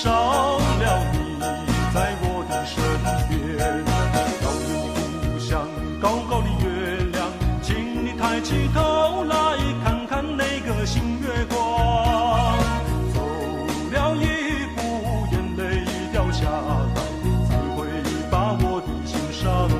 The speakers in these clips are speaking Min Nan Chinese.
少了你在我的身邊。遙遠的故鄉，高高的月亮，請你抬起頭來看看那個新月光。走了一步，眼淚掉下來，才會把我的心上人。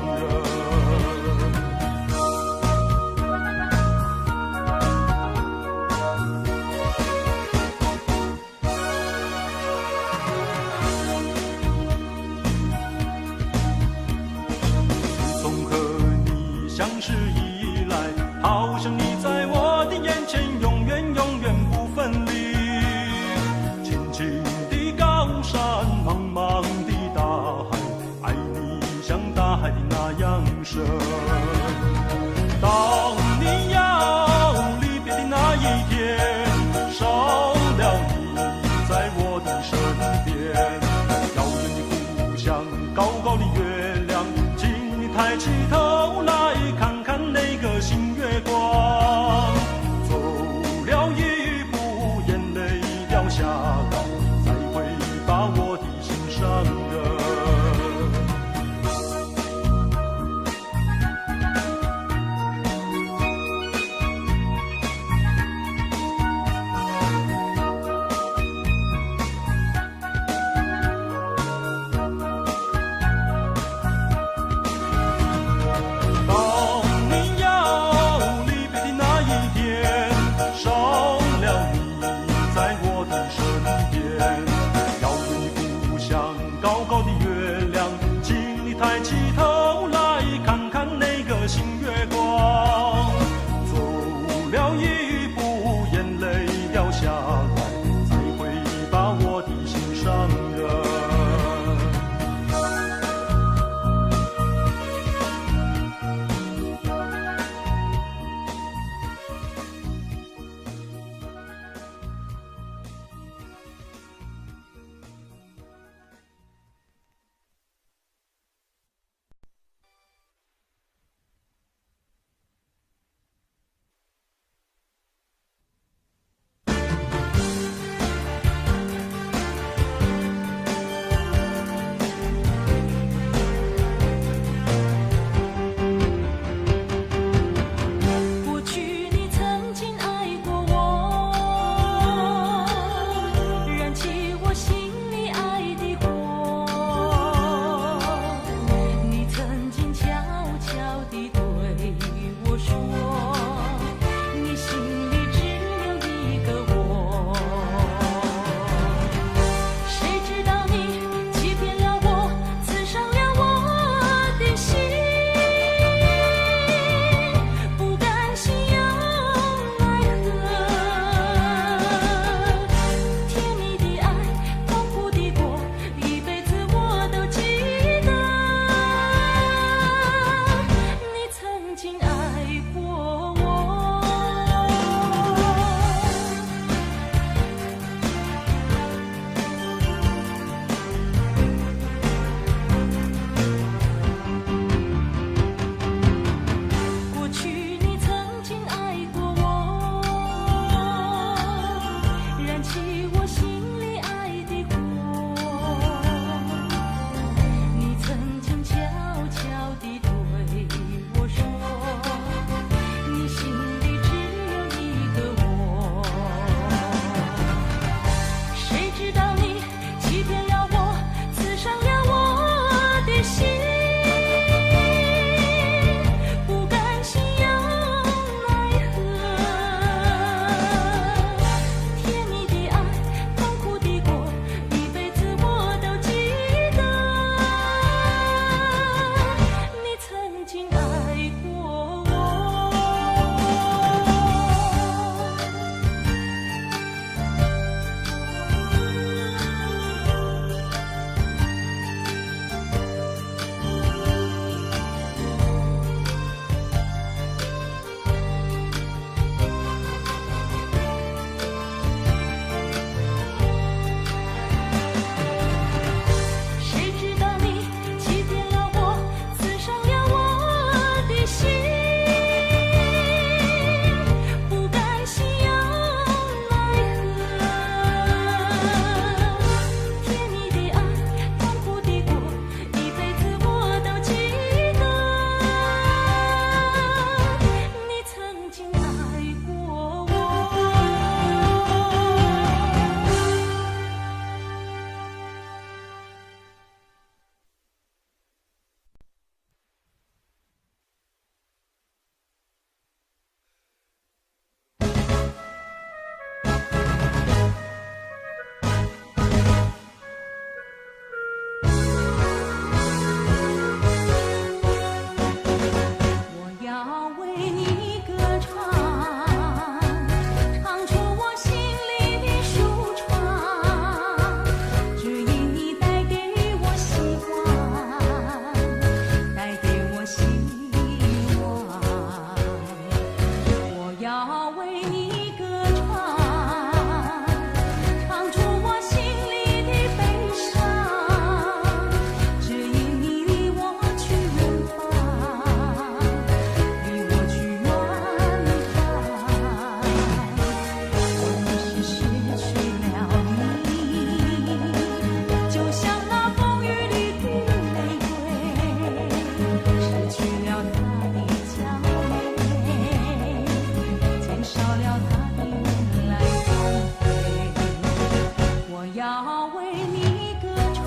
要為你歌唱，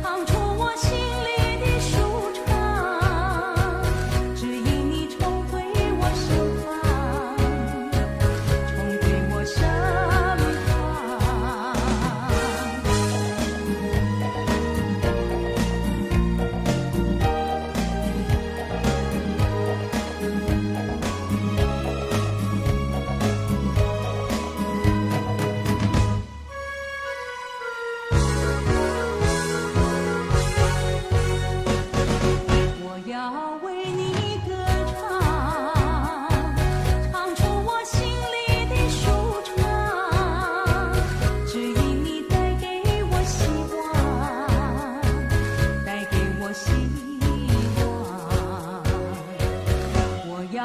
唱出我心裡的舒暢，只因你重回我身旁，重回我身旁。我要為你歌唱，唱出我心裡的舒暢，只因你帶給我希望，帶給我希望。我要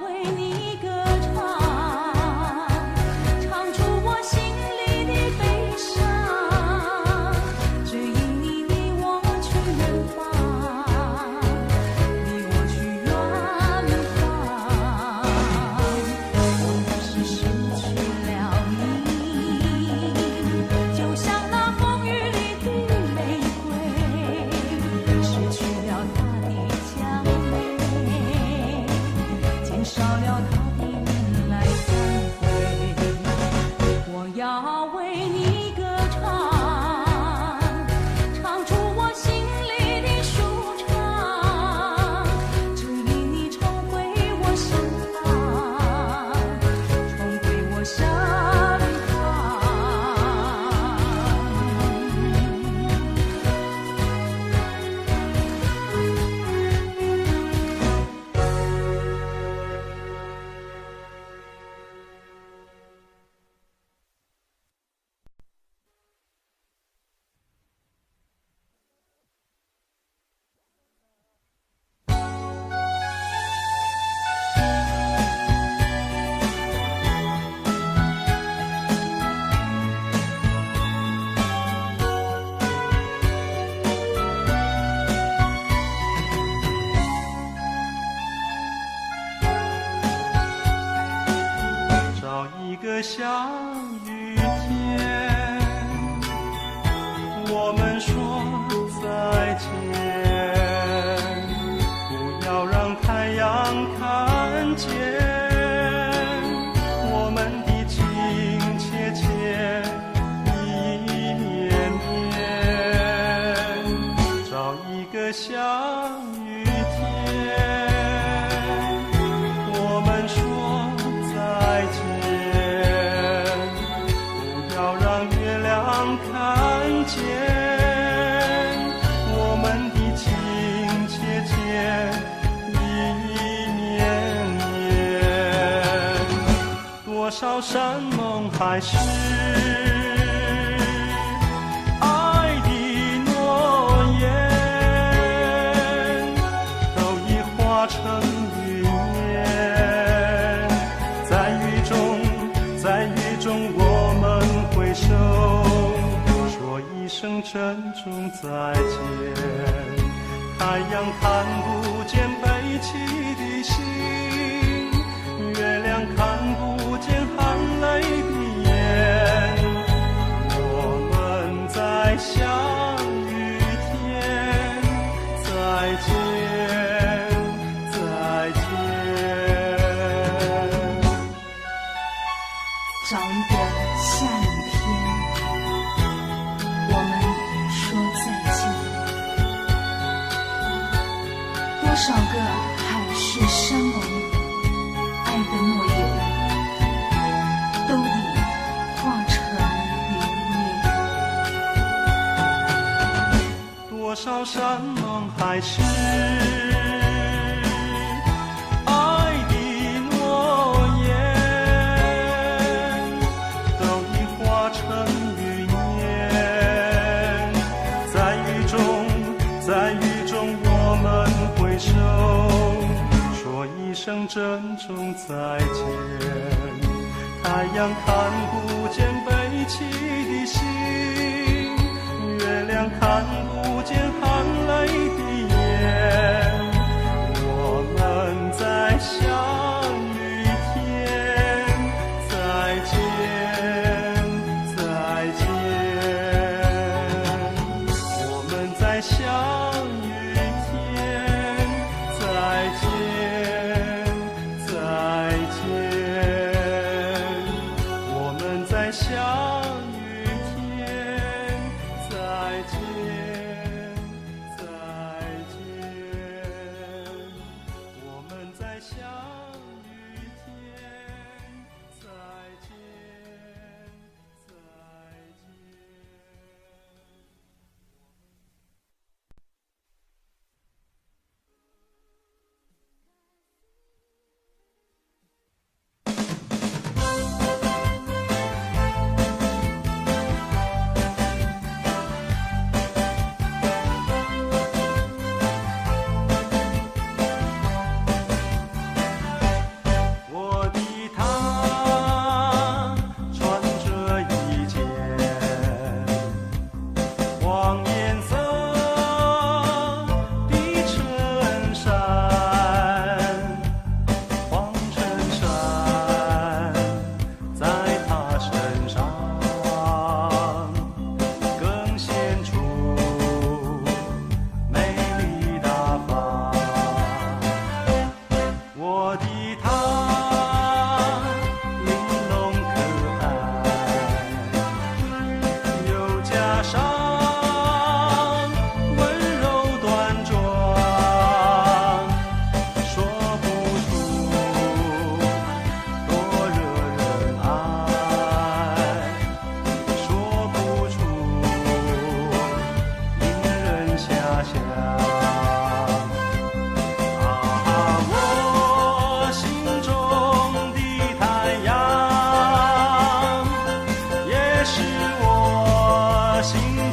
為你歌唱，唱出我心裡的悲傷，只因你領我去遠方，領我去遠方。我若是失去了你，就像那風雨裡的玫瑰，失去了它的薔薇，減少了它的人來相會。我要為你歌唱，唱出我心裡的舒暢，只因你重回我身旁，重回我身旁。找一個下雨天，我們說再見，不要讓太陽看見我們的情切切，意意綿綿。找一個下雨天，我們說再見，不要讓月亮看見我們的情切切，意意綿綿。多少山盟海誓，愛的諾言，都已化成雲煙。在雨中，在雨中，我們揮手，說一聲珍重再見。太陽看不見悲泣的心，月亮看不見含淚的眼。我們在下雨天，再見，再見。找一個下雨天，我們說再見。多少個海誓山盟，愛的諾言，都已化成雲煙。多少山盟海誓，愛的諾言，都已化成雲煙。在雨中，在雨中，我們揮手，說一聲珍重再見。太陽看不見悲泣的心，月亮看不見含淚的眼。我們在下雨天，再見，再袈裟，溫柔端莊，說不出多惹人愛，說不出令人遐想。啊，我心中的太陽，也是我心中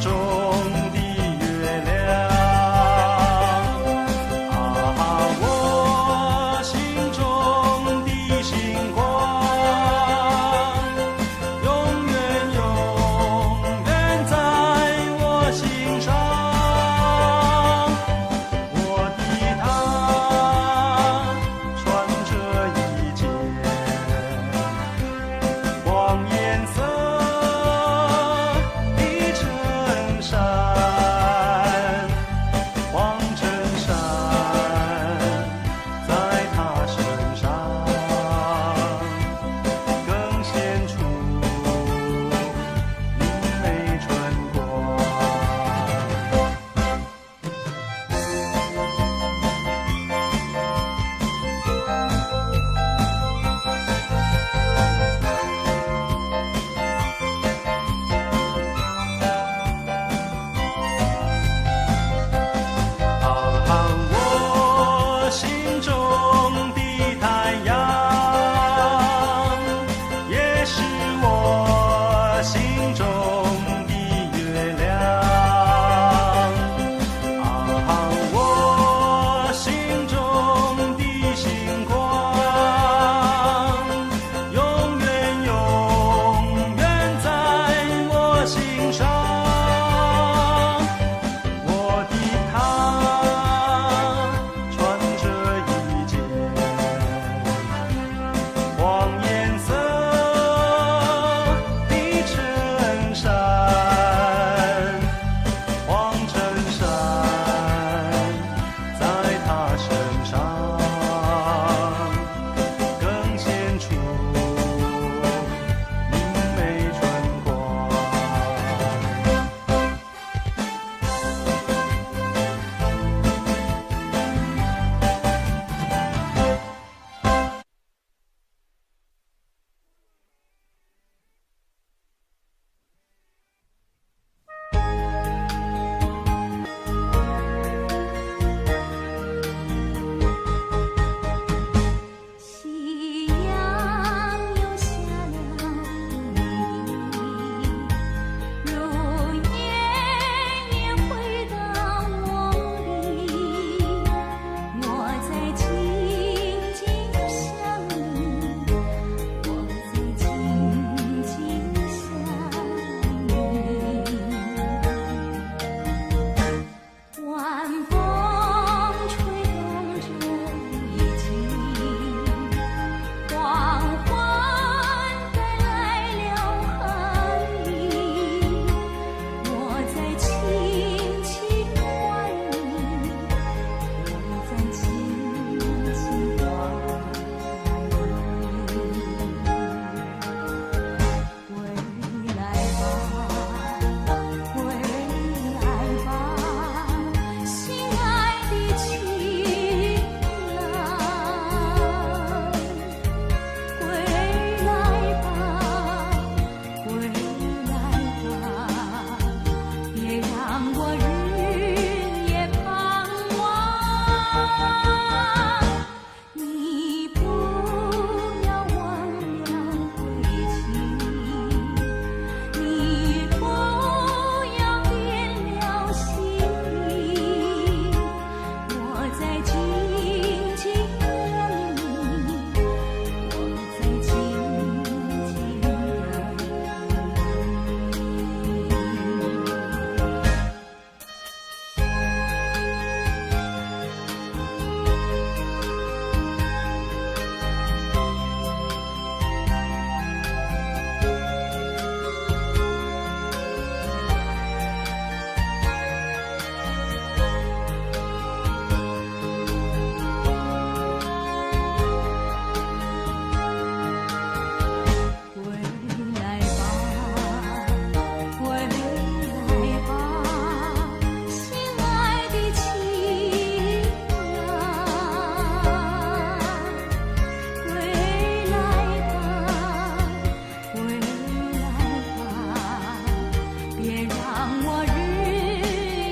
讓我日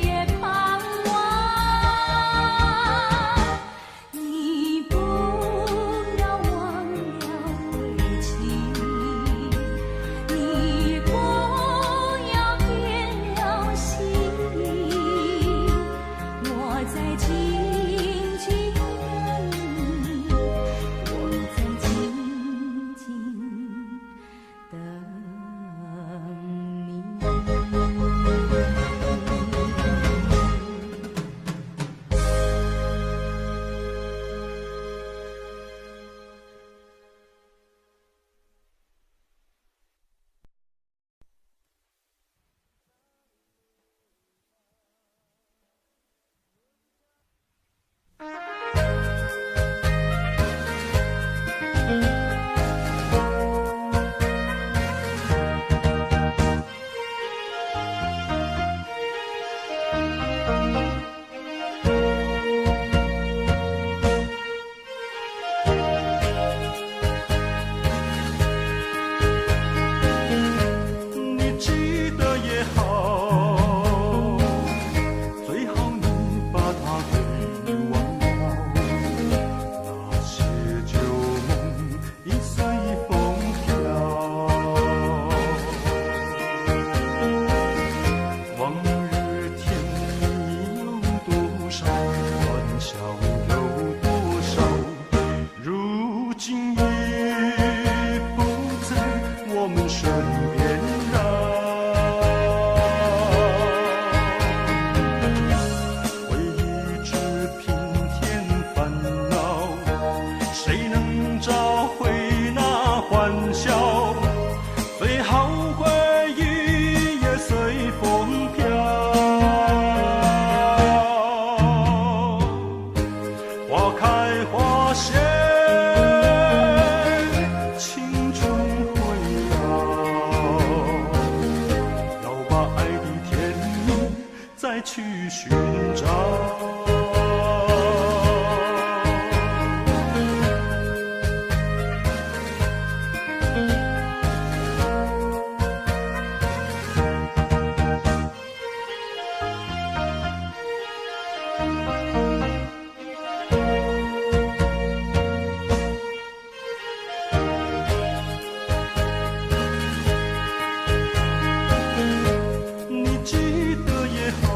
夜盼望。你不要忘了歸期，你不要變了心意，我在靜靜等你，我在靜靜等你。你記得也好，最好你把它給忘了。那些舊夢已隨風飄，往日甜蜜有多少，歡笑有多少，如今已不在我們身邊繞。回憶只平添煩惱，誰能找回那歡笑？最好回憶也隨風飄。花開花謝，青春會老，要把愛的甜蜜再去尋找。你記得也好，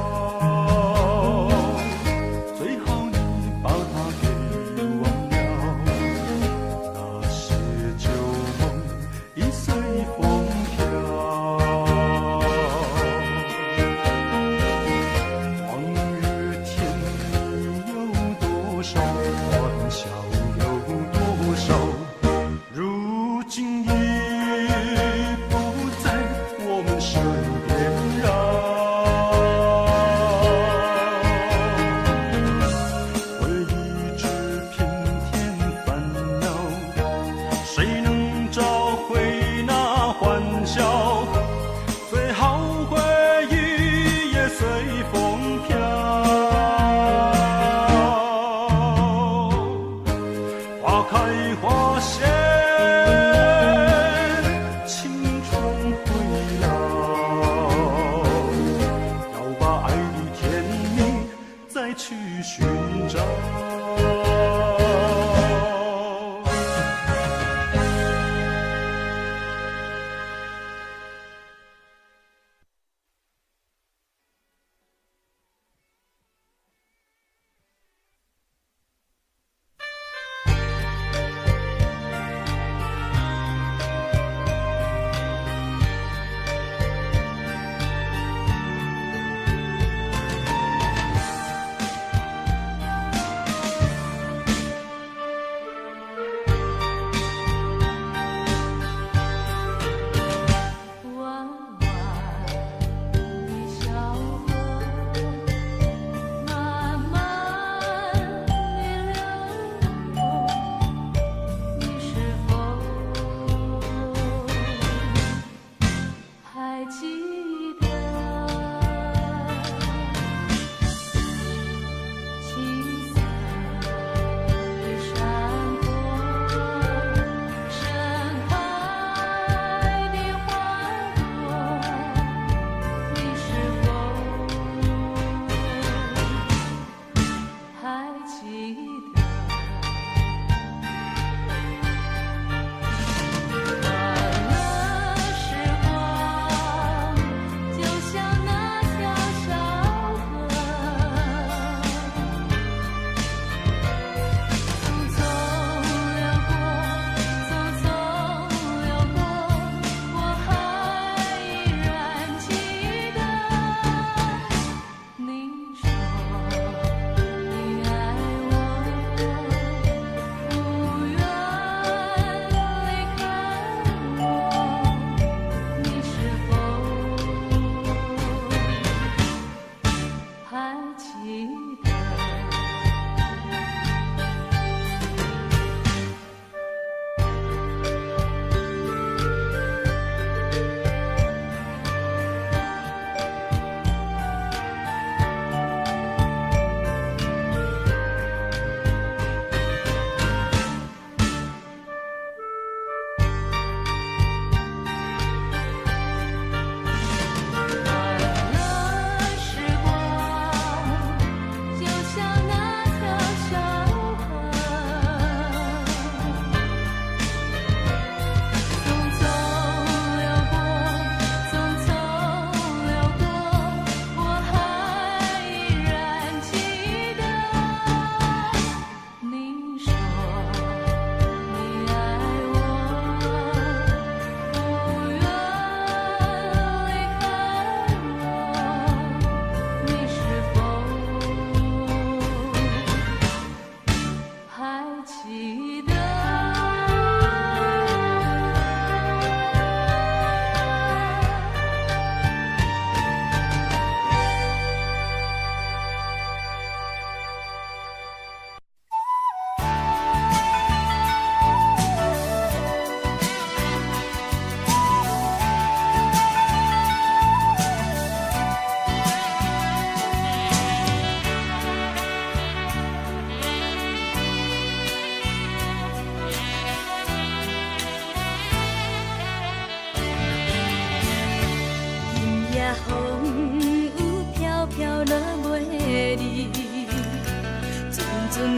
陣雨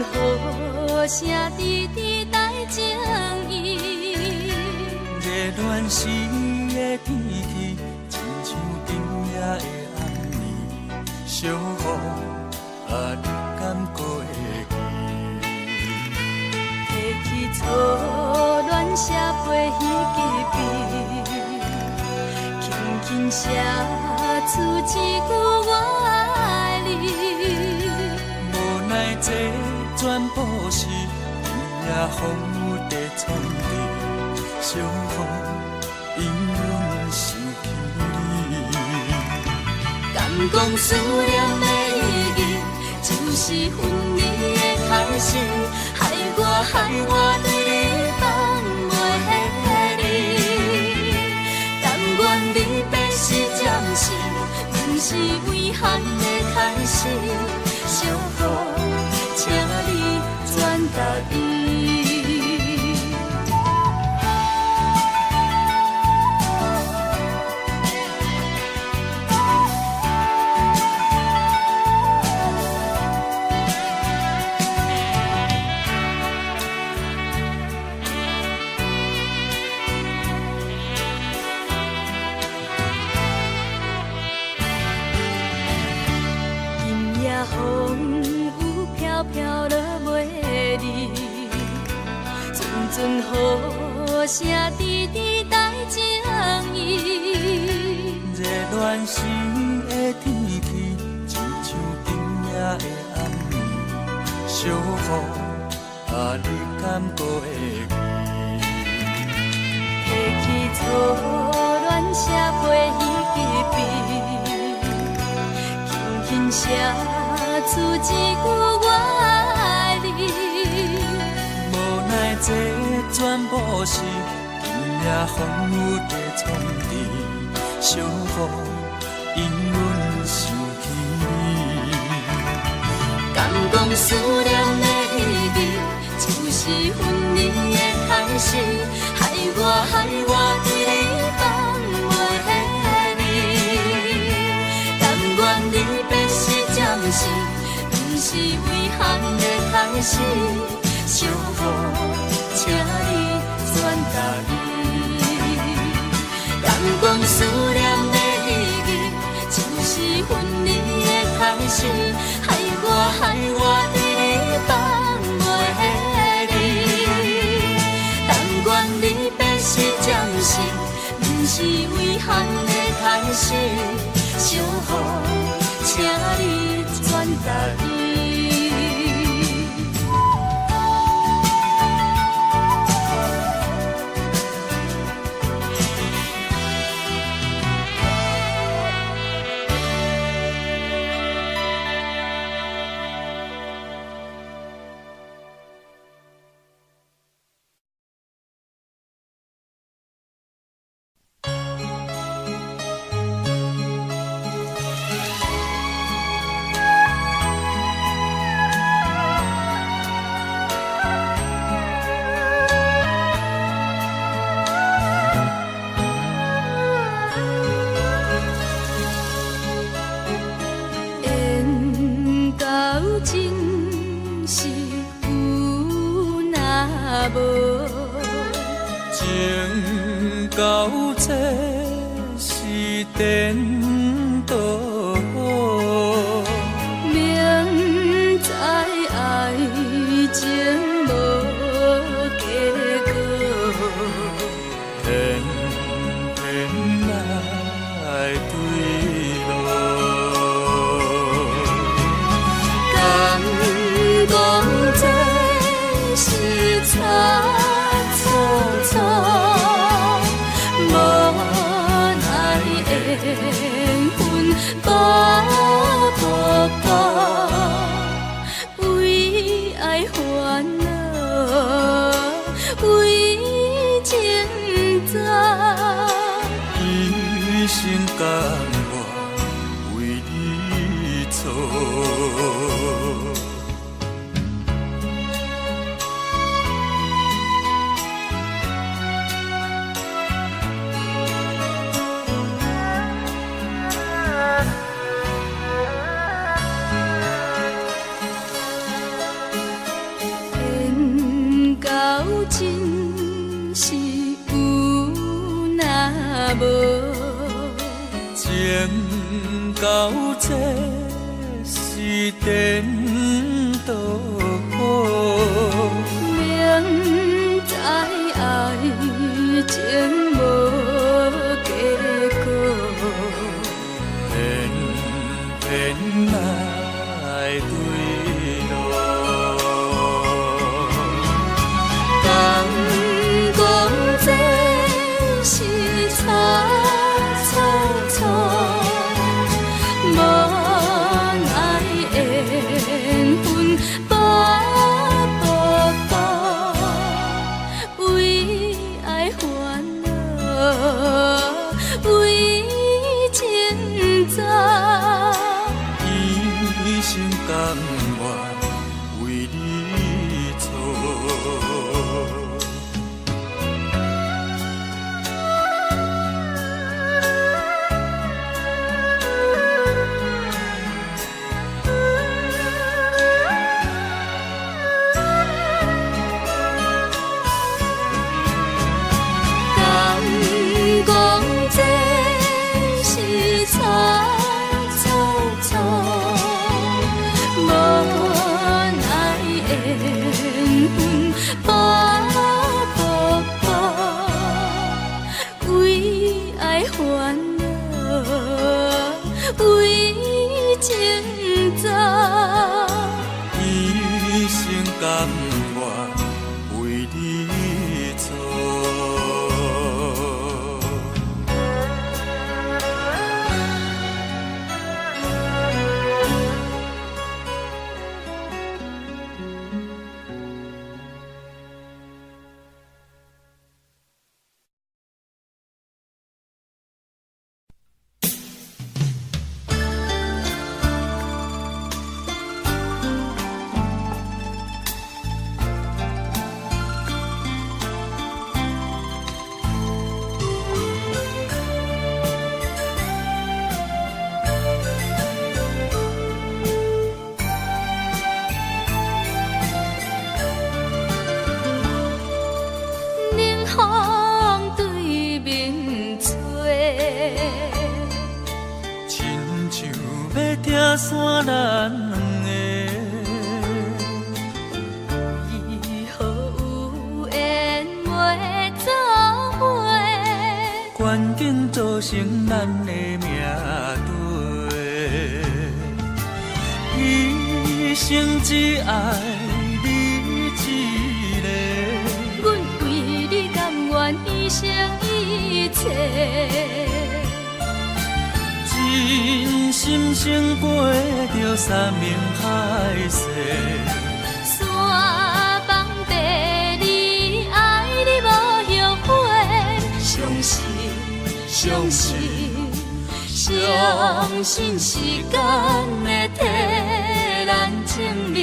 聲滴滴帶情意。熱戀時的天氣，親像今夜的暗暝，小雨啊，你敢閣會記？提起初戀寫批彼支筆，輕輕寫出一句我愛你。無奈這全部是今夜風雨在創治，小雨引阮想起你。敢講思念的意義，就是分離的開始，害我害我對你放袂離。但願離別是暫時，毋是遺憾的開始。小雨，請你轉達伊。今夜風雨飄飄落袂離，陣陣雨聲滴滴帶情意。熱戀時的天氣，親像今夜的暗暝，小雨啊，你敢閣會記？提起初戀寫批彼支筆，輕輕寫出一句我愛你。無奈這全部是今夜風雨在創治，小雨引阮想起你。敢講思念的意義，就是分離的開始，害我害我對你放袂離。但願離別是暫時，毋是遺憾的開始。小雨，請你轉達伊。敢講思念的意義，就是分離的開始，害我害我對你放袂離。但願離別是暫時，毋是遺憾的開始。小雨，請你轉達伊。緣到盡是有若無，情到這是顛倒，明知愛情無結果，偏偏愛對路。敢講這是差錯錯，無奈緣分無報報，為愛煩惱，為情走。一生甘願為你做。到這是顛倒。明知愛情無結果，偏偏愛對路。敢講這是差錯錯，無奈緣分綁縛縛，為愛煩惱，為情走。一生甘願為你做。敢講這是差錯錯，無奈緣分綁縛縛，為愛煩惱，為情走。一生甘願為你做。冷風對面吹，親像欲拆散咱兩个。為何有緣袂做伙？環境造成咱的命對，一生只愛你一个。阮為你甘願犧牲一切，真心勝過著山盟海誓。山崩地裂，愛你無後悔。相信，相信，相信時間會替咱證明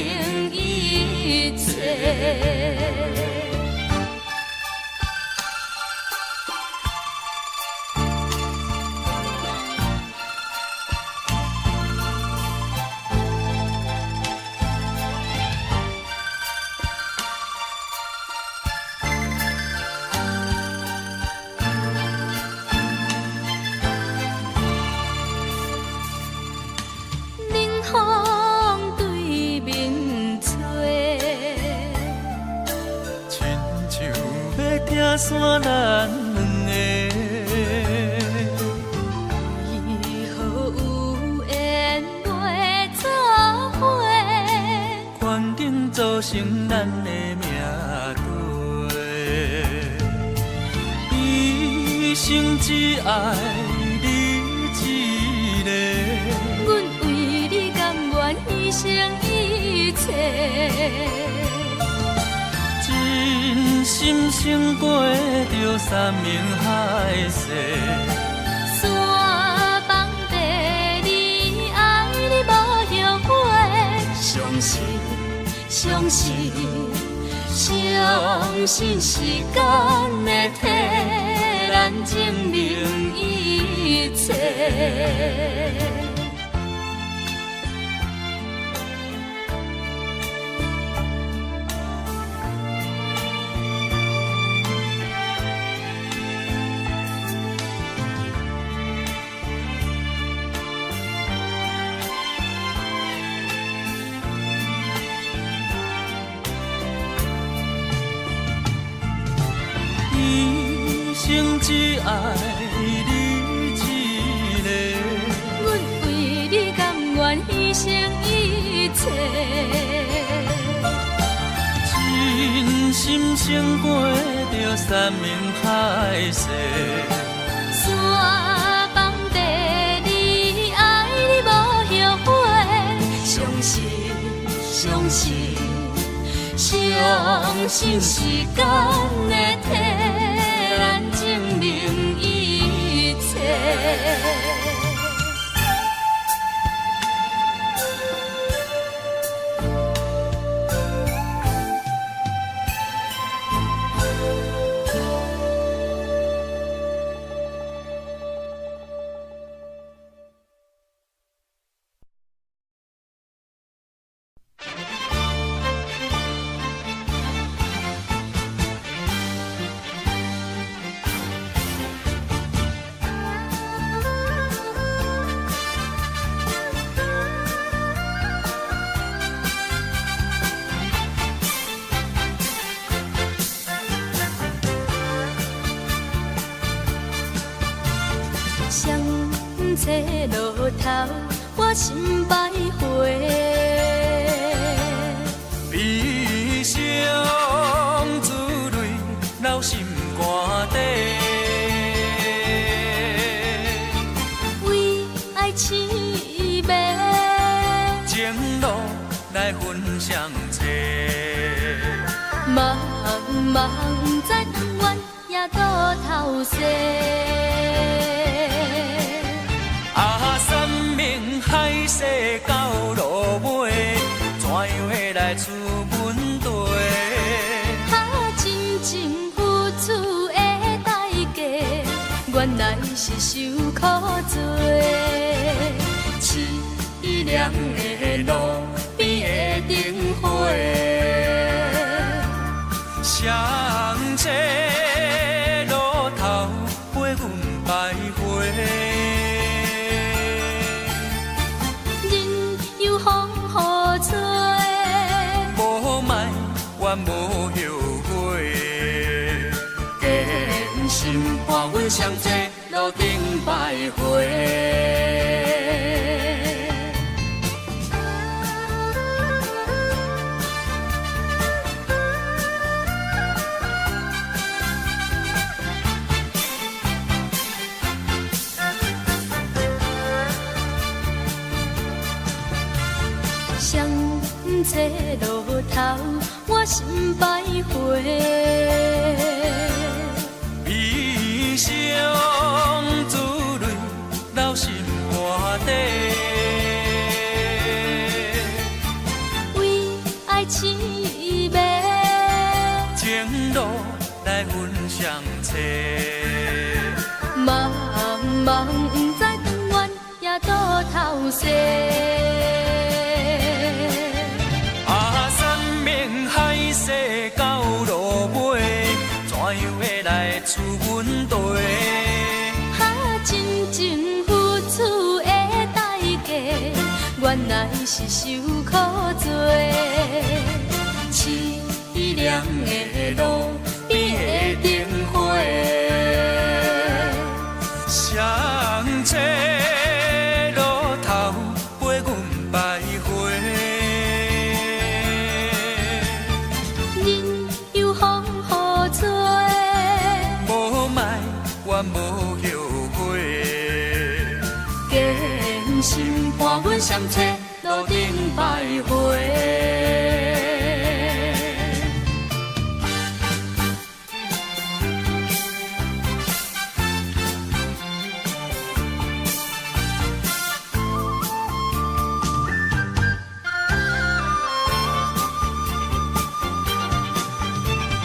一切。冷風對面吹，親像欲拆散咱兩个。為何有緣袂做伙？環境造成咱的命對，一生只愛你一个。阮為你甘願犧牲一切，真心勝過著山盟海誓。山崩地裂，愛你無後悔。相信，相信，相信時間會替咱證明一切。只愛你一个。阮為你甘願犧牲一切。真心勝過著山盟海誓。山崩地裂，愛你無後悔。相信，相信，相信時間會替咱證明一切。双车路头，我心徘徊。悲伤珠淚留心肝底。為愛癡迷，情路來分相找。茫茫不知當願也倒頭勢。啊，山盟海誓到落尾，怎樣會來出問題？啊，真情付出的代價，原來是受苦罪。淒涼的路邊的燈火，双车路頭陪阮徘徊。任由風雨吹，無埋怨無後悔，堅心伴阮雙坐路頂徘徊。双车路頭，我心徘徊。悲傷珠淚留心肝底。為愛癡迷，情路來分相找。茫茫不知當願也倒頭勢。啊，山盟海誓到落尾，怎樣會來出問題？啊，真情付出的代價，原來是受苦罪。淒涼的路邊的燈火，雙车路頭陪阮徘徊。任由風雨吹，無埋怨無後悔，堅心伴阮雙坐路頂徘徊。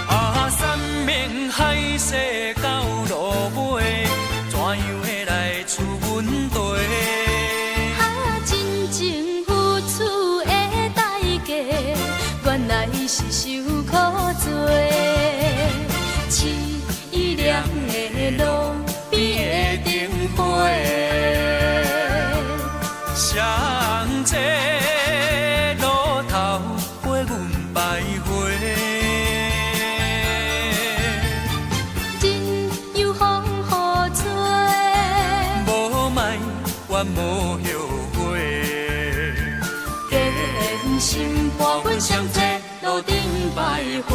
啊，山盟海誓到落尾，怎樣會來出問題？啊，真情付出的代價，原來是受苦罪。淒涼的路邊的燈火，雙坐路頭陪阮徘徊。任由風雨心伴阮相坐路顶徘徊。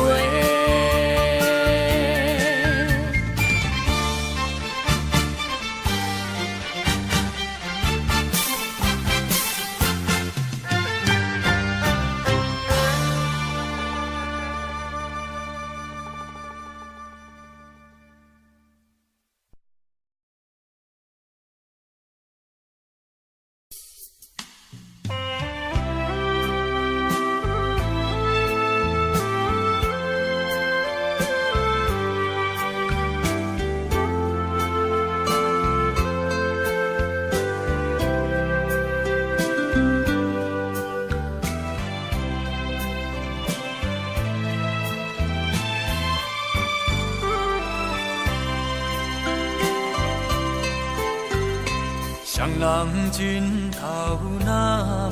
双人枕头若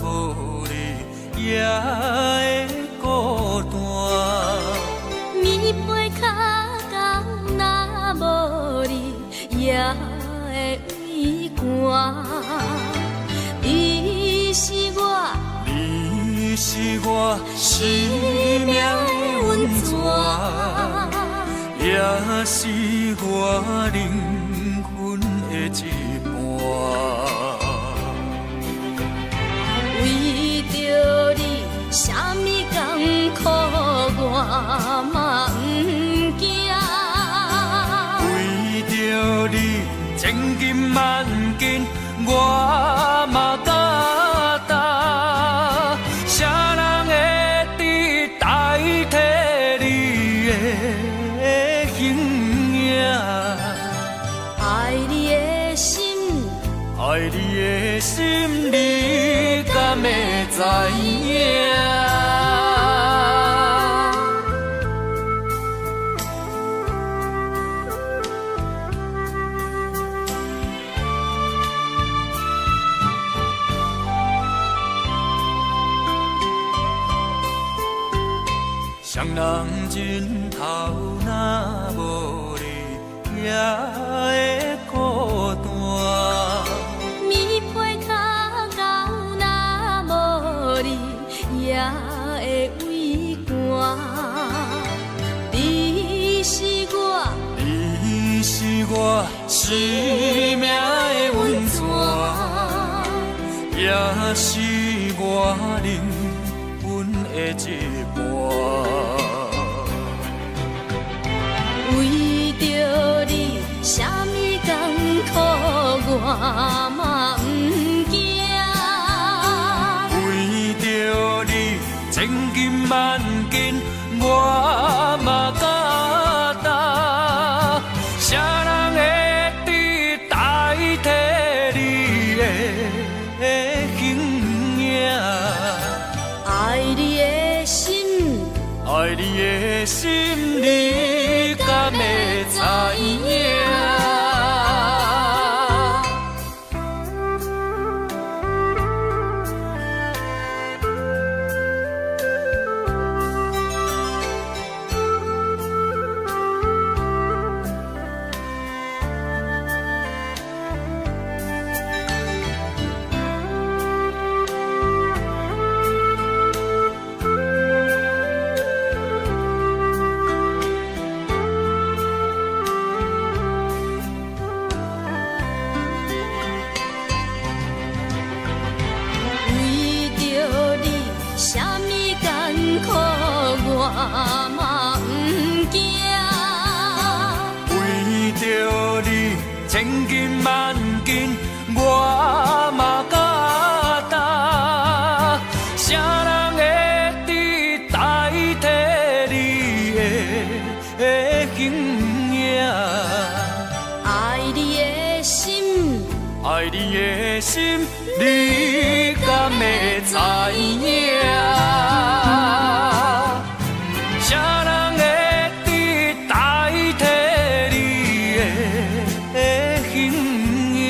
无你也会孤单。棉被跤工若无你也会畏寒。你是我，你是我生命的温泉，也是我灵魂的一半。为著你，啥物艰苦我嘛毋惊。为著你，千金万金我嘛担当。啥人会知代替你的形影？爱你的心，爱你的心，你敢会知影？双人枕头若无你也会孤单。棉被跤工若无你也会畏寒。你是我，你是我生命的温泉，也是我灵魂的一半。为著你，啥物艰苦我嘛毋惊。为著你，千金万金我嘛担当。啥人会知代替你的形影？爱你的心，爱你的心，你敢会知影？为著你，啥物艰苦我嘛毋惊。为著你，千金万金我嘛担当。啥人会知代替你的形影？爱你的心，爱你的心，你敢会知影？啥人会知代替你的形影？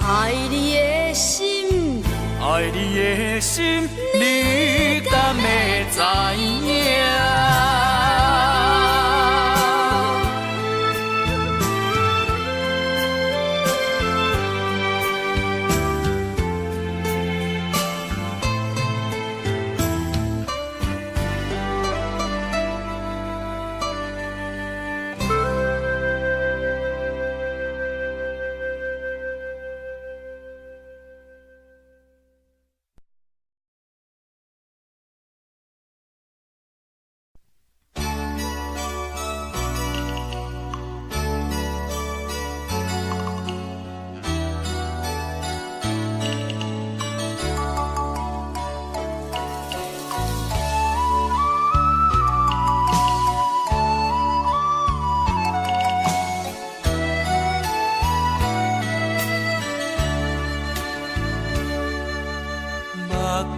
爱你的心，爱你的心，你敢会知影？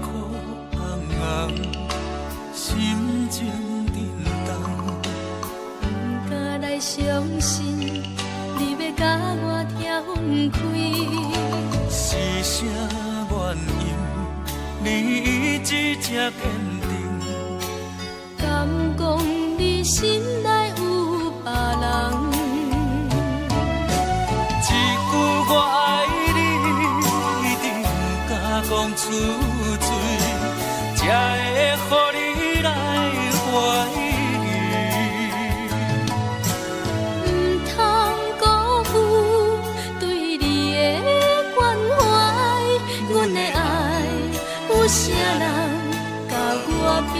箍紅紅，心情震動。毋敢來相信，你欲佮我拆分開。是啥原因？你意志這堅定？敢講你心內有別人？一句我愛你，一定毋敢講出嘴，才會予你來懷疑。毋通辜負對你的關懷，阮的愛有啥人佮我比？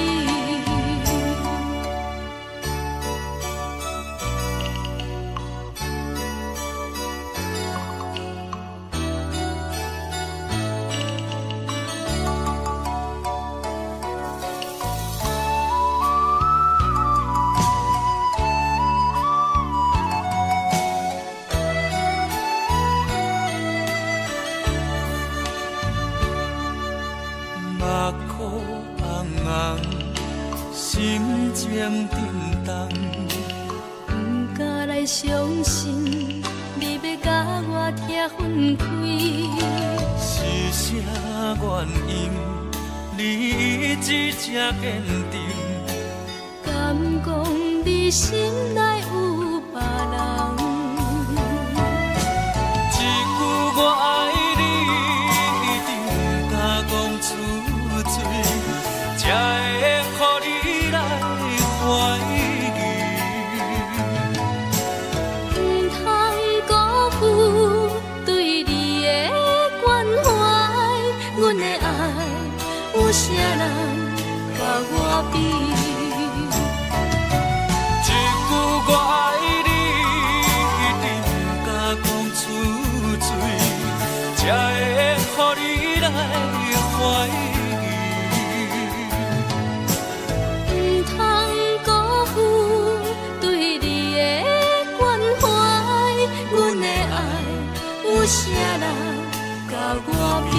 目箍紅紅，心情震動。毋敢來相信，你欲佮我拆分開。是啥原因？你意志這堅定？敢講你心內有別人？一句我愛你，一定毋敢講出嘴，才會予你來懷疑。毋通辜負對你的關懷，阮的愛有啥人佮我比？一句我愛你，一定毋敢講出嘴，才會予你來懷疑。毋通辜負對你的關懷，阮的愛有啥人佮我比？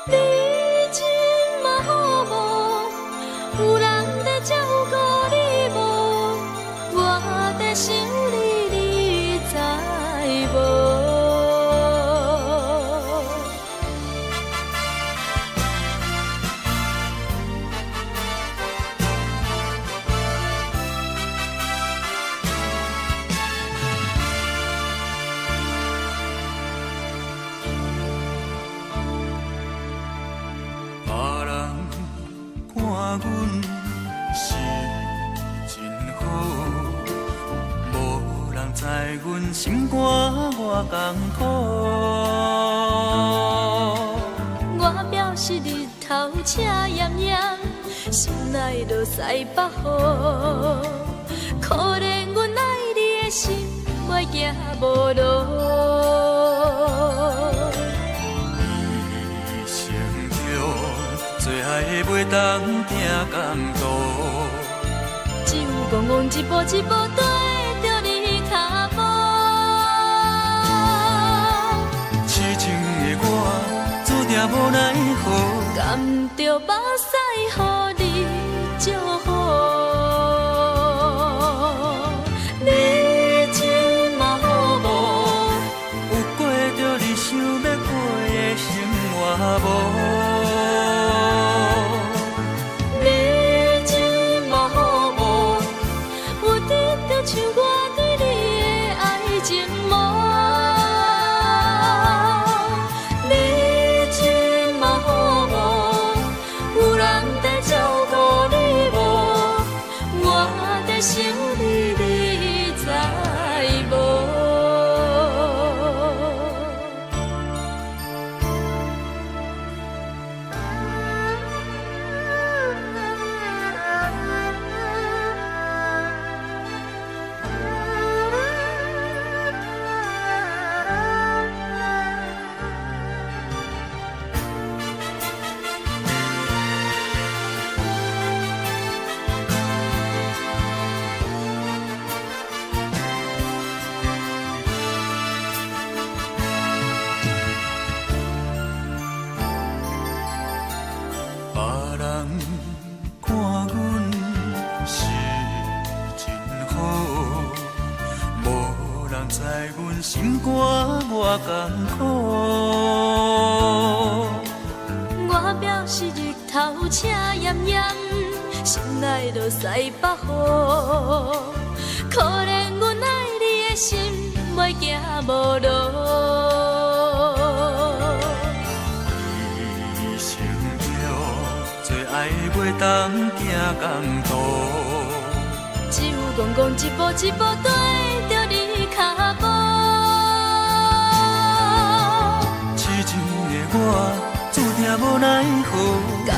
你這馬好無？有人在照顧你無？我在想你，你知無？別人看阮是真好，無人知阮心肝偌艱苦。我表示日頭赤炎炎，心內落西北雨。可憐阮愛你的心，袂行無路。一生中最愛的袂當拼艰苦，只有戇戇一步一步綴著你跤步。痴情的我注定無奈何。甘著目屎予你祝福。你這馬好無？有過著你想欲過的生活無？你這馬好無？有得著像我對你的愛情無？你這馬好無？有人在照顧你無？艱苦。我表示日頭赤炎炎，心內落西北雨。可憐阮愛你的心，袂驚無路。一生中最愛袂當行仝途，只有戇戇一步一步綴著你跤步。痴情的我注定無奈何，甘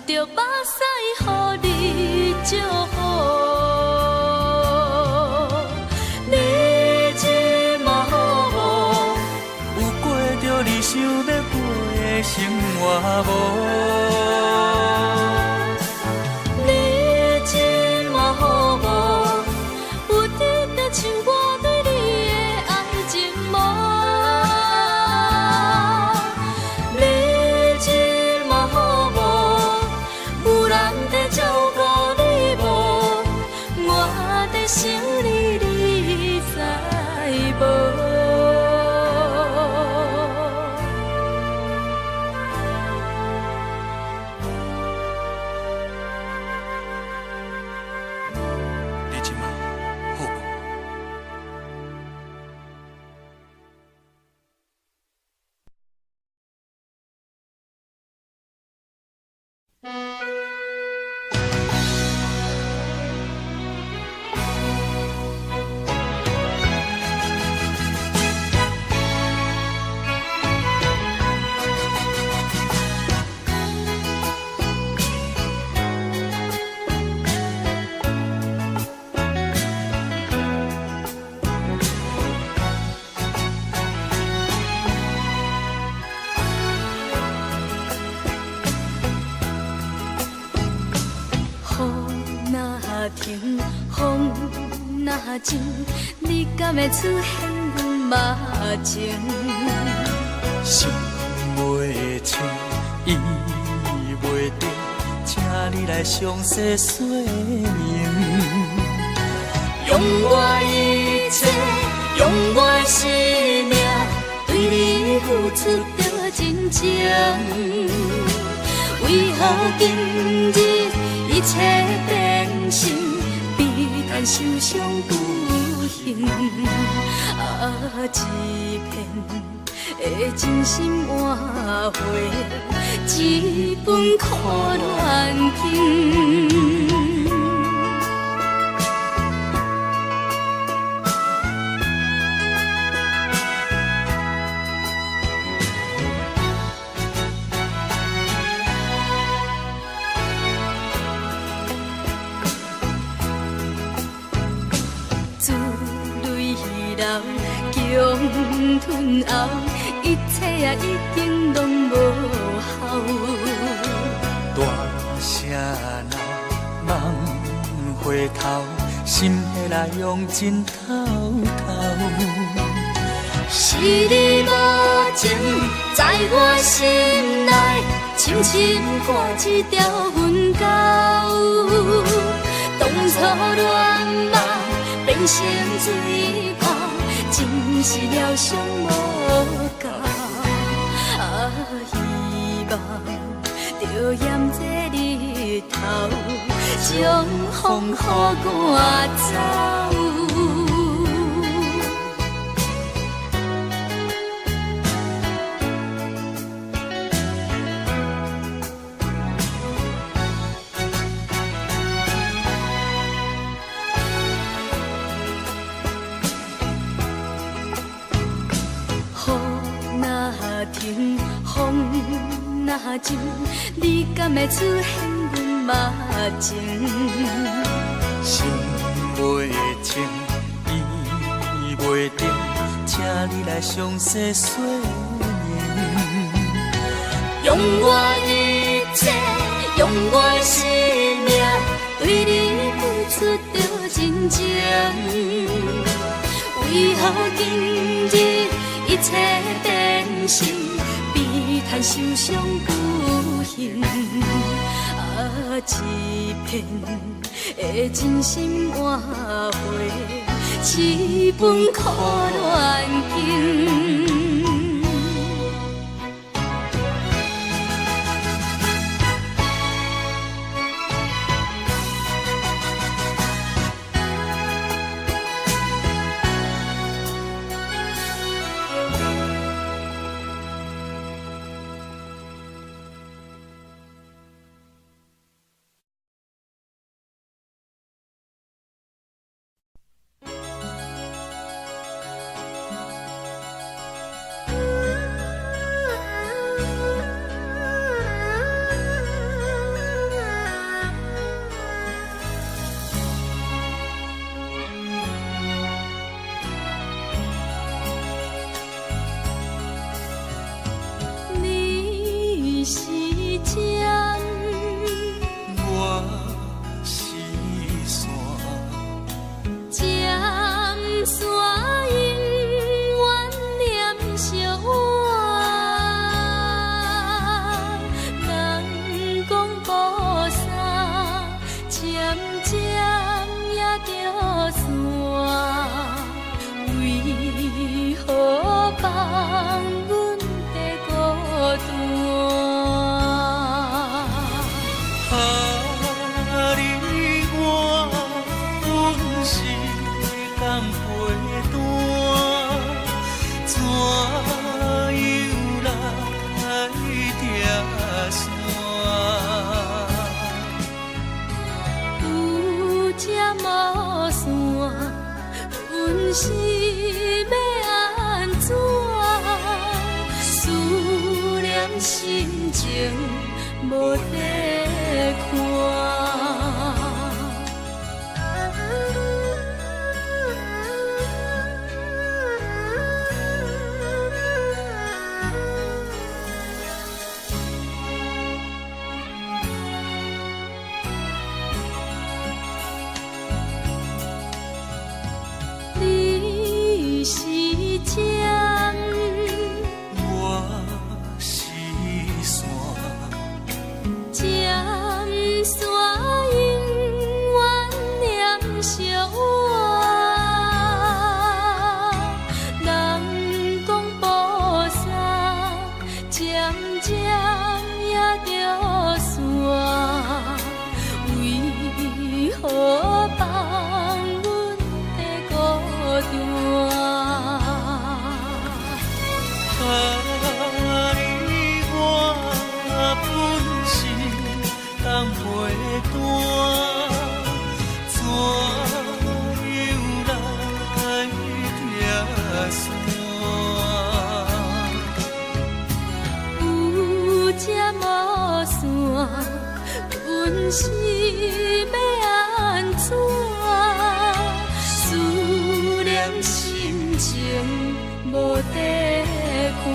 著目屎予你祝福。你这马好無？有過著你想欲過的生活無？你這馬好無？有得到像我對你的愛情無？你這馬好無？有人在照顧你無？我在想你，你知無？你這馬好無？雨若停，風若靜，你敢會出現阮目前？心袂清，意袂定，請你來詳細說明。用我一切，用我生命，對你付出著真情。為何今日一切變成悲嘆受傷不幸？啊，一片的真心換回一份苦戀情。珠淚流，強吞喉，一切啊已經攏無效。大聲鬧，茫回頭，心彼來用真透透。是你無情，在我心內深深掛一條痕溝。當初戀夢變成水泡，真是療傷無夠。啊，希望著炎這日頭，將風雨趕走。雨若停，風若靜，你敢會出現阮目前？心袂清，意袂定，請你來詳細說明。用我一切，用我生命，對你付出著真情。為何今日一切變成悲嘆受傷不幸？啊，一片的真心換回一份苦戀情。是欲按怎？思念心情無底看。你是針，我是線，針線永遠黏著我。人講菩薩漸漸也著散，為何放阮在孤單？啊，你我本是同陪單，怎樣來拆散？有針無線，阮是欲按怎？思念心情無底看。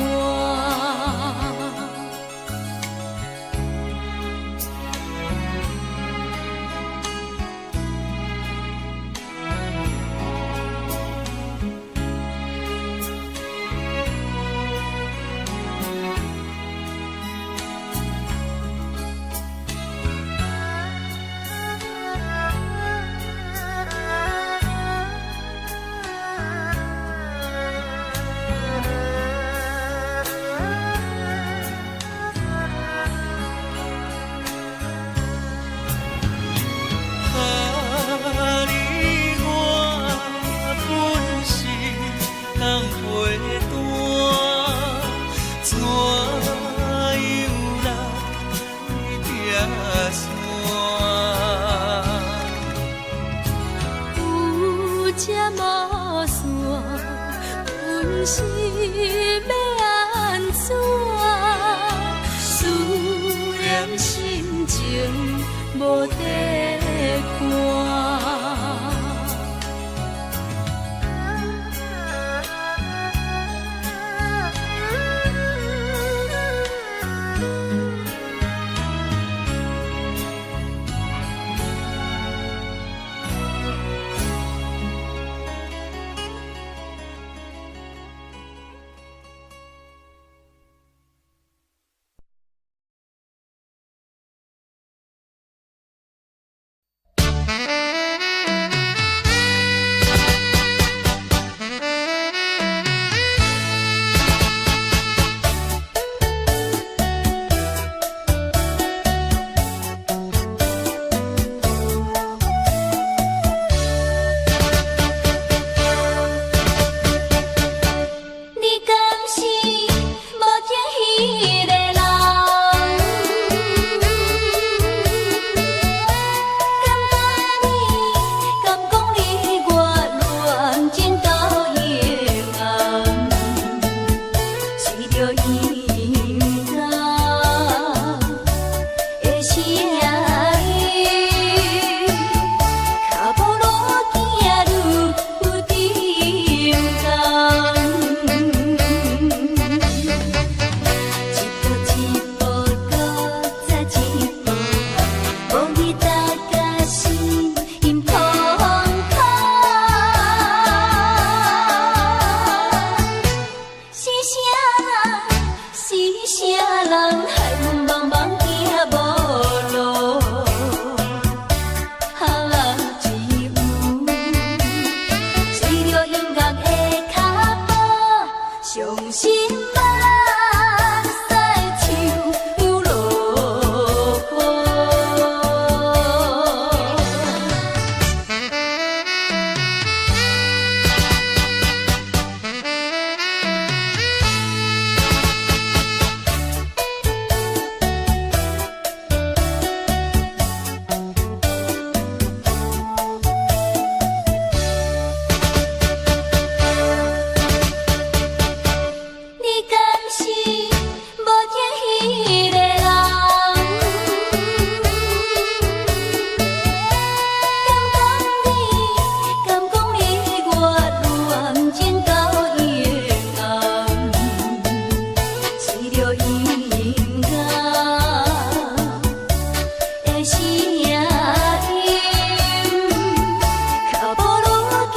樂的聲音，跤步愈行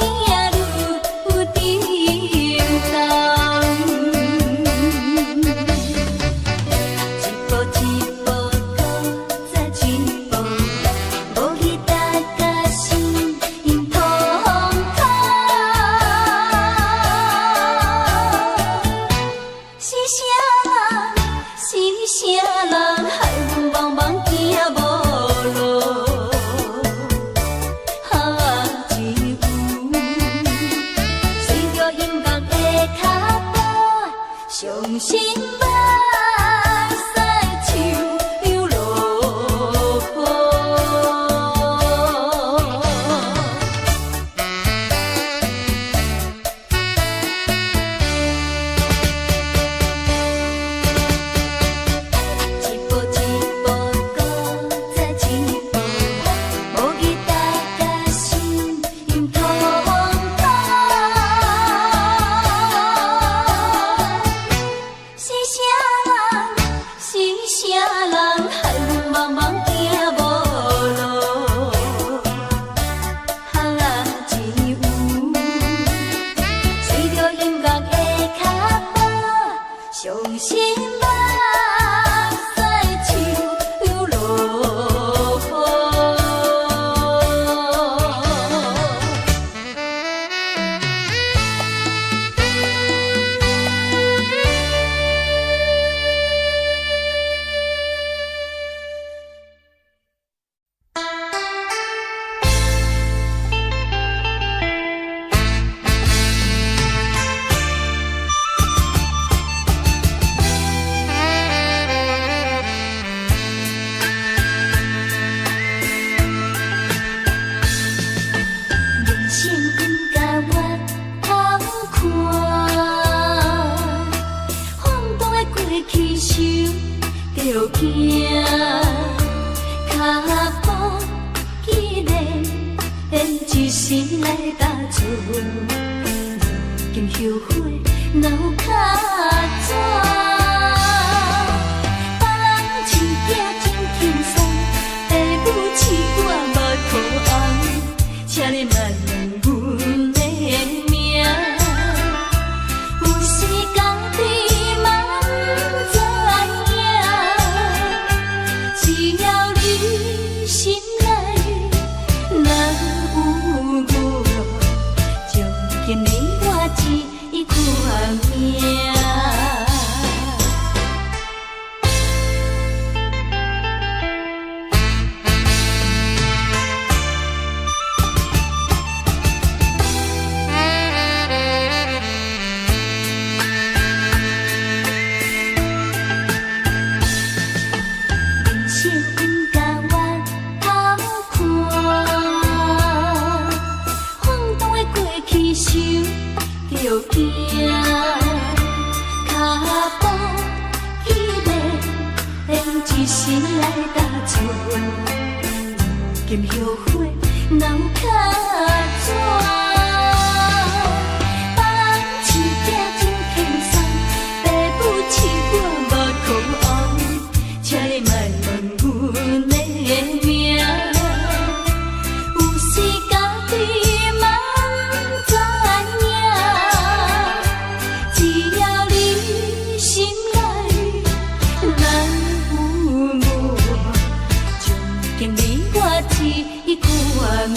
愈沉重。一步一步，閣再一步，無記得甲心痛苦。是啥人？是啥人害阮茫茫行無路？啊，只有隨著音樂的腳步，傷心目屎像落雨。一步一步，閣再一步，無記得甲心痛苦。是啥人？是啥人害阮茫茫行無路？啊，只有隨著音樂的腳步，傷心目屎像落雨。人生不甘愿偷看，晃動的過去想著驚，跤步既然一時來踏出，如今後悔哪有較早？別人飼囝真輕鬆，爸母飼我目眶紅，請你莫問阮的名。有時家己嘛毋知影，只要你心內若有我，將給你我這款命。人生不甘願偷看，晃動的過去想著驚，跤步既然一時來踏出，如今後悔哪有較早？別人飼囝真輕鬆，爸母飼我目眶紅，請你莫問阮的名。有時家己嘛毋知影，只要你心內若有我，將給你我這款命。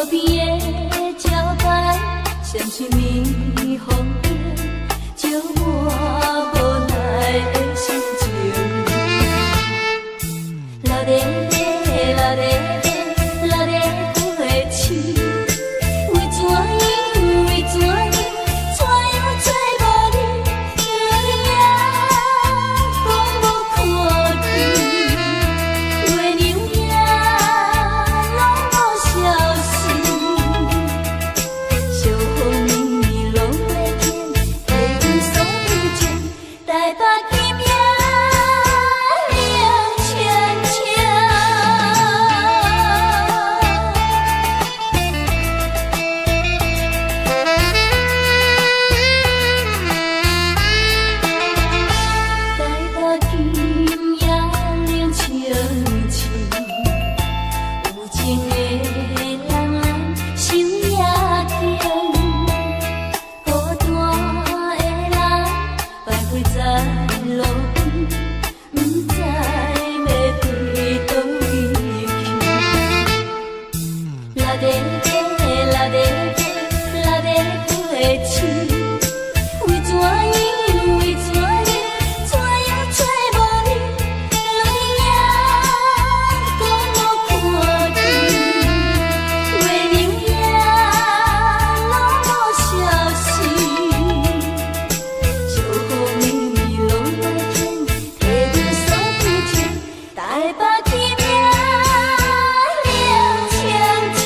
路邊的招牌，閃爍霓虹燈，照我無奈的心情。老咧咧，老咧咧，老咧過市，為怎樣？為怎樣？怎樣找無你？路燈影講無看見，月娘影攏無消息。小雨暝暝攏袂見，提阮所對情，台北今夜冷清清。台北今夜冷清清，有情的人咱守夜更，孤單的人徘徊在路邊，毋知欲對佗位去。啦咧咧，啦咧咧，啦咧過市，為怎樣？為怎樣？怎樣找無你？路燈影講無看見，月娘影攏無消息。小雨暝暝攏袂見，提阮所對情，台北今夜冷清清。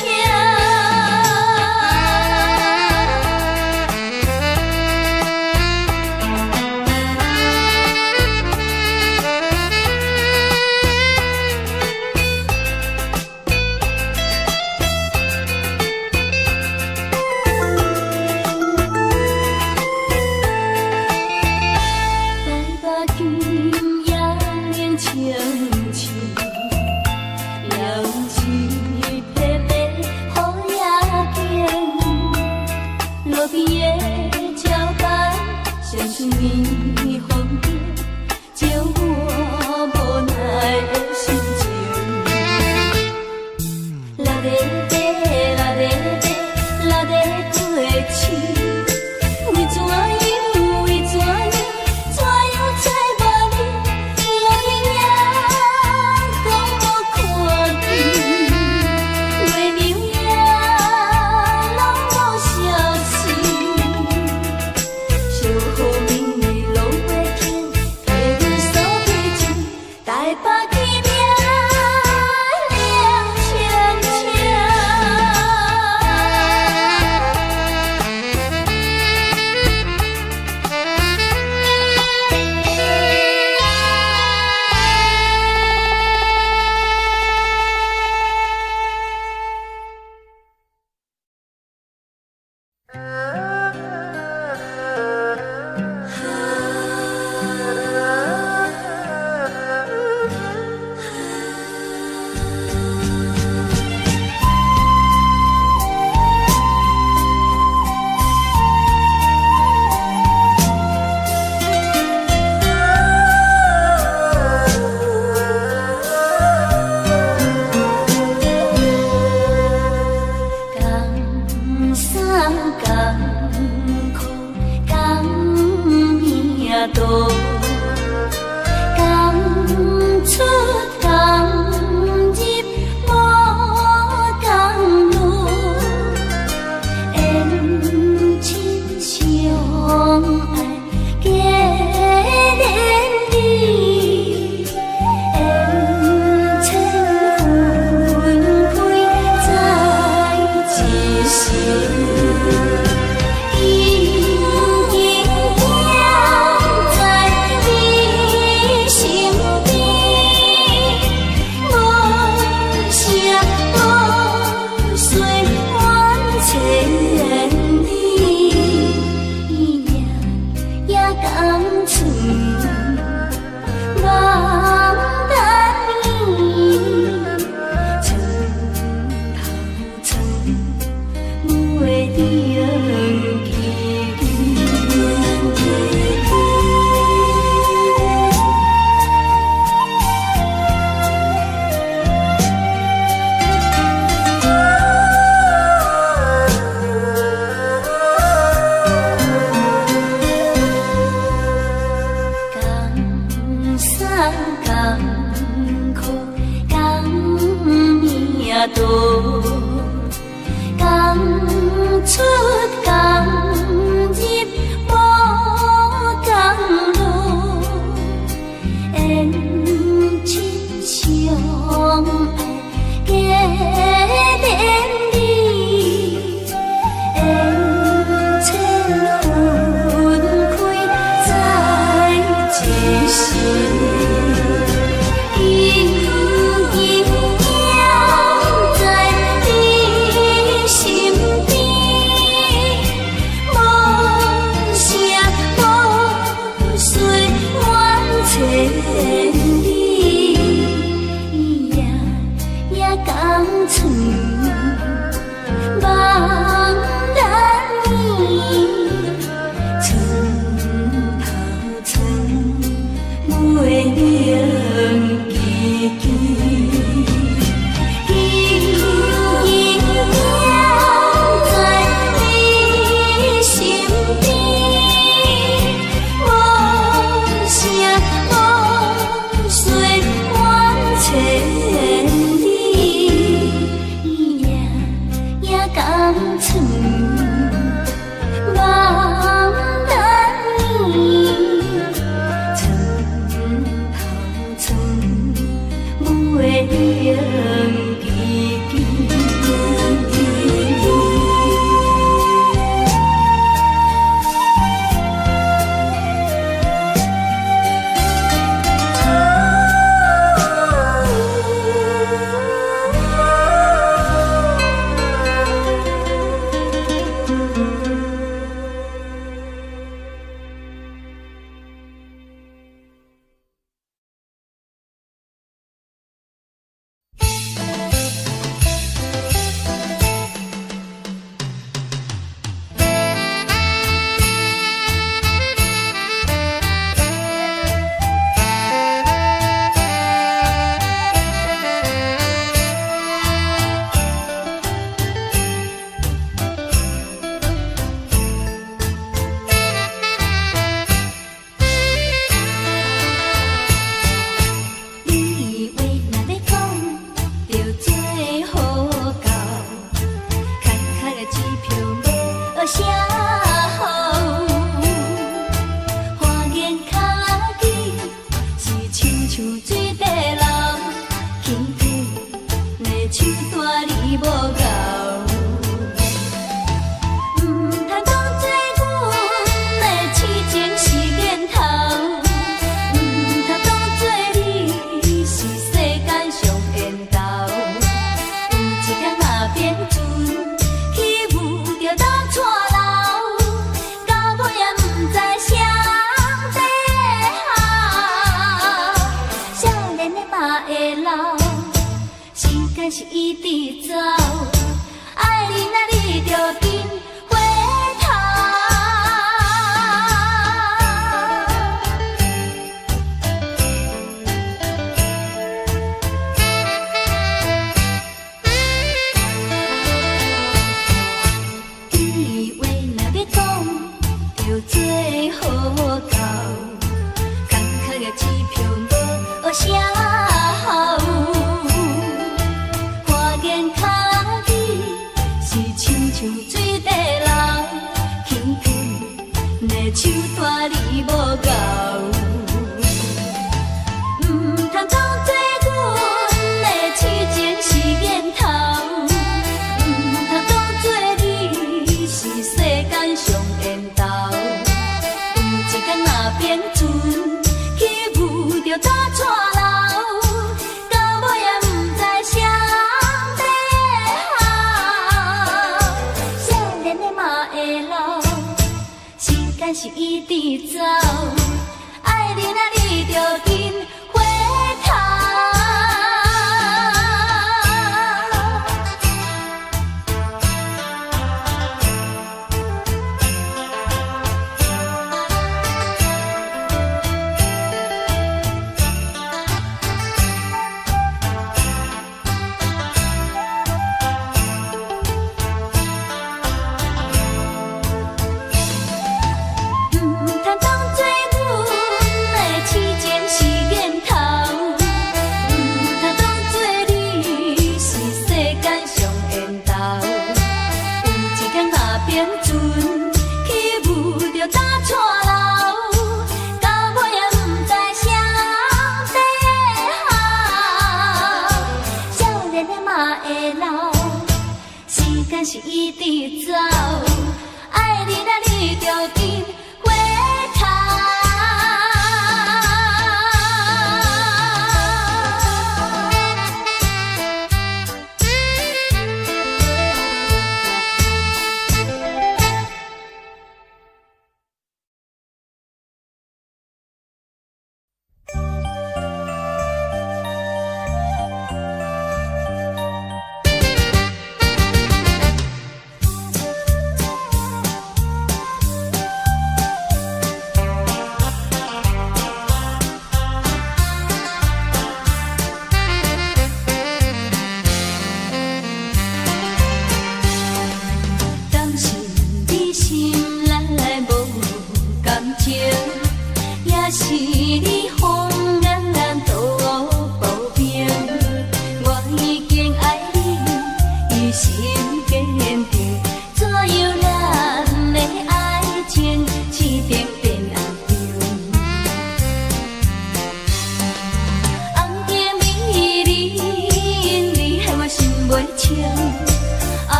敢藏？望等你，床頭床袂用記記。你話若欲講，就做好到，開開的支票無寫好，花言巧語是親像水底流，輕輕的手段你無𠢕。毋通當作阮的痴情是源頭，毋通當作你是世間上緣投。有一天若變陣，起舞著打錯流，到尾也毋知誰底好。少年的嘛會老，時間是一直走，愛你若你著緊回頭。你話若欲講，就做好到，空空的支票無寫好，花言巧語是親像水底流，輕輕的手段你無𠢕。毋通當作阮的痴情是源頭，毋通當作你是世間上緣投。有一天若變陣，起舞著打錯流，到尾也毋知誰底好。少年的嘛會老，時間是一直走，愛你若你著緊回頭。毋通當作阮的痴情是源頭，毋通當作你是世間上緣投。有一天若變陣，起舞著打錯流，到尾也毋知誰底好。少年的嘛會老，時間是一直走，愛你若你著緊回頭。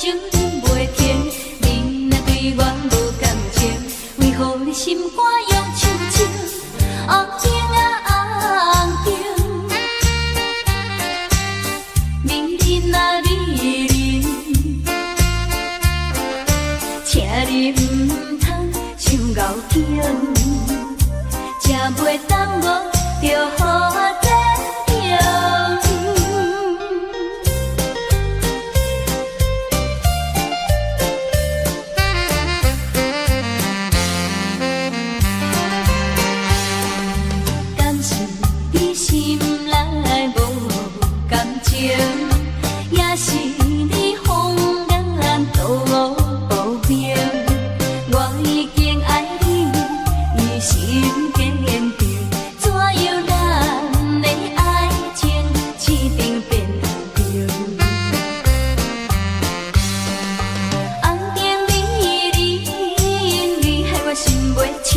酒啉袂停？你若對我無感情，為何你心肝用手情？紅燈啊紅燈，美人啊美人，請你毋通傷𠢕揀，食袂耽誤就予我這樣。敢是你心內無感情，也是你謊言多變？我已經愛你，意心堅定，怎樣咱的愛情市場變紅燈？紅燈美人，你害我心袂清。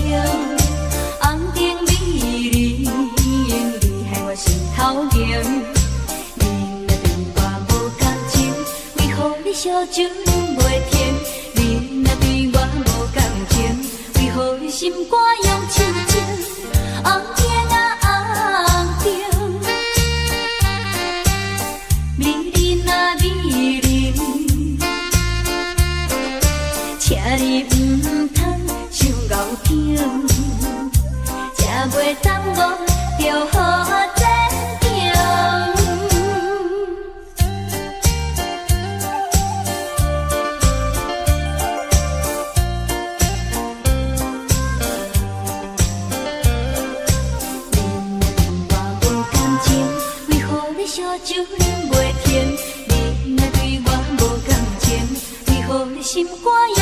紅燈美人，你害我心頭硬。你若對我無感情，為何你燒酒啉袂停？你若對我無感情，為何你心肝用手情？紅燈啊紅燈，美人啊美人，請你毋通傷𠢕揀，食袂耽誤就予我這樣。你若對我無感情，為何你燒酒啉袂停？你若對我無感情，為何你心肝用